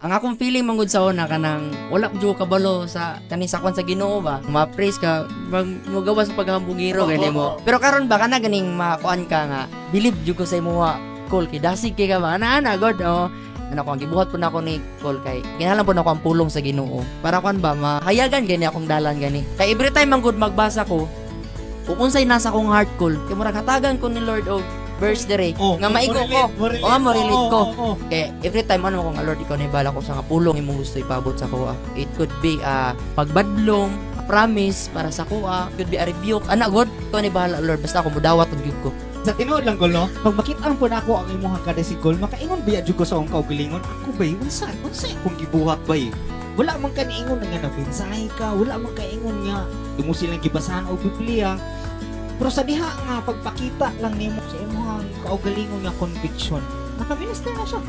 Ang akong feeling man gud sa una, kanang wala jud ko kabalo sa kani sa kwan sa Ginoo ba. Ma-praise ka, mag mogawas sa paghambugiro gani mo. Pero karon ba, kana ganing makuan ka nga believe jud ko sa imuha, Col, kay dasig kay ka ba ana ana god, oh. Ano ko ang gibuhat po na ako ni Col, kay kinahanglan po na ako ang pulong sa Ginoo para kuan ba, mahayagan gani akong dalan gani. Kay every time man gud magbasa ko kung unsay nasa akong heart, Col, kay murag hatagan ko ni Lord og verse dire Oh, nga maigo ko. Mo-relate. Oo, mo-relate ko. Oo. Kaya every time ano ko nga, "Lord, ikaw na bahala ko sa nga pulong imong gusto ipabot sa kuha." It could be a pagbadlong, a promise para sa kuha, could be a rebuke. Ana God, ikaw na bahala, Lord, basta ako mudawat og gyud ko. Sa tinuod lang, Col, no? Pag makita po na ako ang imuhang kadasig, Col, makaingon biya jud ko sa akong kaugalingon, ako bay, unsa, unsa akong gibuhat bay? Wala man ka niingon nga nabinsahe ka, wala man kaingon nga imo silang gibasahan og Biblia. Pero sa diha nga pagpakita lang nimo sa imong kaugalingon nga conviction, naka-minister na siya.